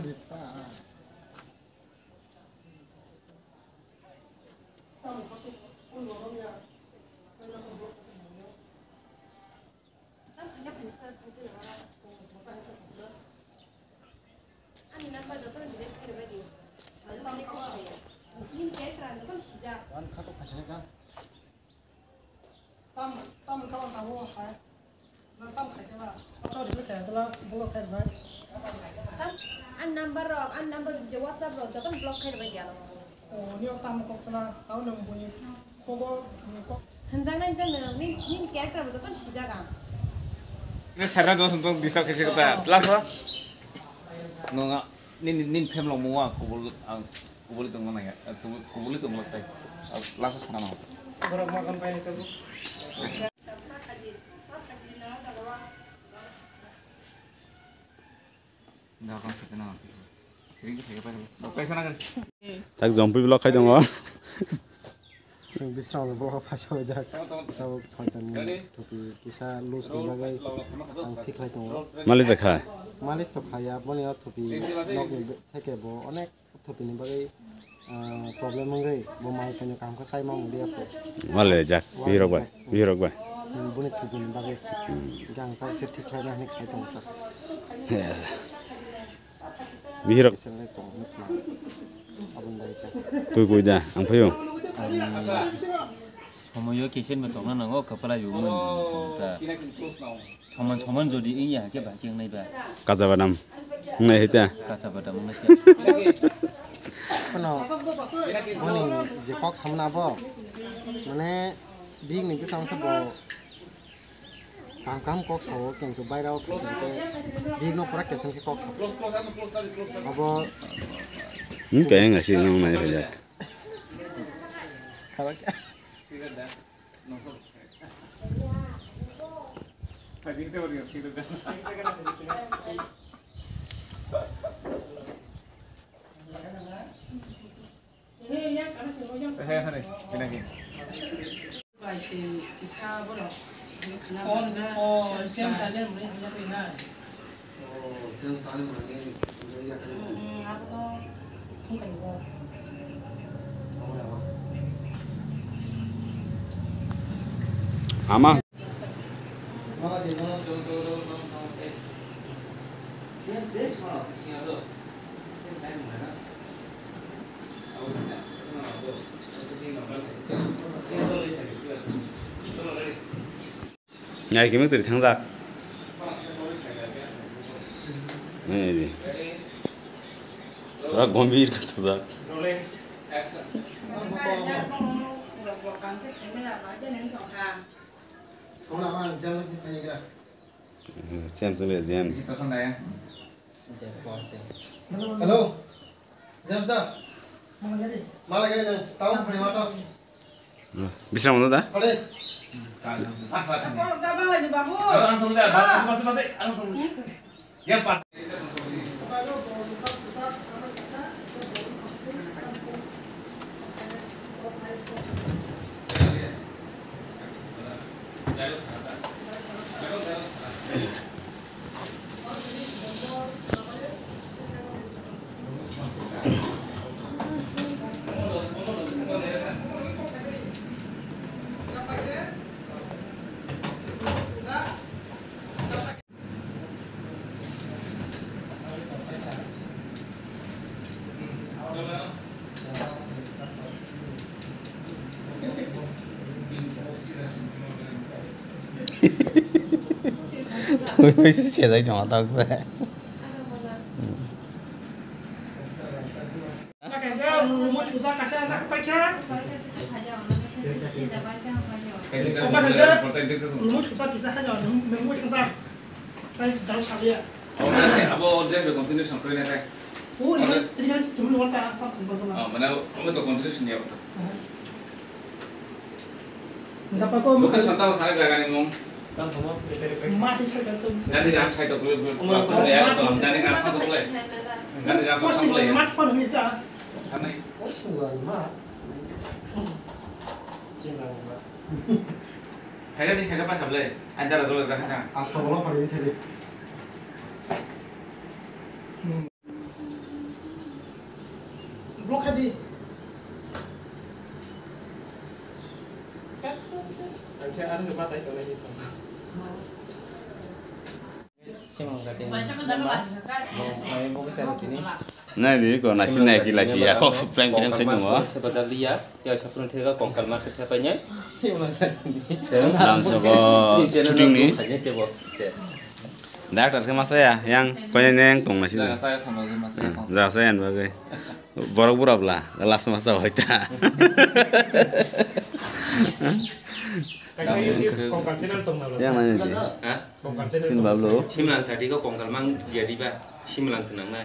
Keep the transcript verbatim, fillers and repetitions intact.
Ani number joto ni delete khaina bagwi. Ani number ni kok saya. Nini character ang joto sijak. Tam, tam kawan tahu apa? Tam khai kala. Auto delete kaya kala, block khai bai. Tam, ani number rok, ani number je WhatsApp rok joto block khaina bagwi ano. O, nio tam kok sana, tau nang bui. Kogo, ni kok. Hanjaknai tei nwng, ni, nini character bo joto sijak ang. Ini sana dos untuk disturb kesi kita. Jelas, Bro? Nonga, nini, nini phem long mua, kubul, ang, kubuli tong mana ya? Kubuli tong lok tai. Last sana mau. Borok makan pai ni tabu. Tak jompi vlog khai tongo. Chwng Bisramni bo phaisa bai jak. Tabuk soitan ni thupi kisa loose ni bagwi ang thik khai tongo. Malik jakha. Malik to khaya, boni o thupi nok ni theke bo onek thupi ni bagwi, ah, problem wngwi bo mai khaino kaham khe sai ma wng liya kho. Malik jak, bihirok bai, bihirok bai. Hmm, boni thupi ni bagwi. Hmm. Hingke ang tabuk se thik khlaina hinwi khai tongo ta. Yes. Bihirok. Kisa lai tongo, nukma. Aboni bagwi ta. Kui kui da, ang phaio. Somoyo kesen bo tongna nango, kapala yumung ta. Soman soman jodi wngya hake ba khe wngnai ba. Kacha badam wngnai hai ta. Kacha badam wngnai ta. Kono boni je kok samna bo, mane bini bwsang khe bo kaham kaham kok sao, kintu bairao khe bini no pura kesen khe kok sao. Abo. Hmm, kaya nggak sih, nang nanya aja. Kalau Ama. Nai khe mui twi thangjak. Nai di. Pura gombhir khe thujak. James le, James. Hello. James da. Mala gari na, tao phone ma to. Bisram da? Are. Ui, ui, se sejak tong, tok se. Abo dress bai continuation koi na kai. Oh, mane, omo to continuation ya. Location tamo sana jaga ni mung. Nani jam sai to kule kule. Nani jam sai to kule. Nani. Hai ni sana pa kable. Andar jol jaga. Asta bola pari sini. Block khe di. Ang khe ano ma chai tongnai ni tong. Nai di ko nasi nai ki lasi ya kok suprang kiran khai mo. Bajar liya, ya sapun thega kongkal ma khe thepai nai. Lam sogo shooting ni. Doctor khe masa ya yang koi neng tong nasi. Jaga saya khan bagwi masa ya khan. Jaga saya bagwi. Borok bura bla last masa hoita. Kaisa YouTube Kongkal channel tong na. Yang nai di. Ha? Kongkal channel. Sin bablo. Simlan sati ko kongkal mang jadi ba. Simlan senang nai.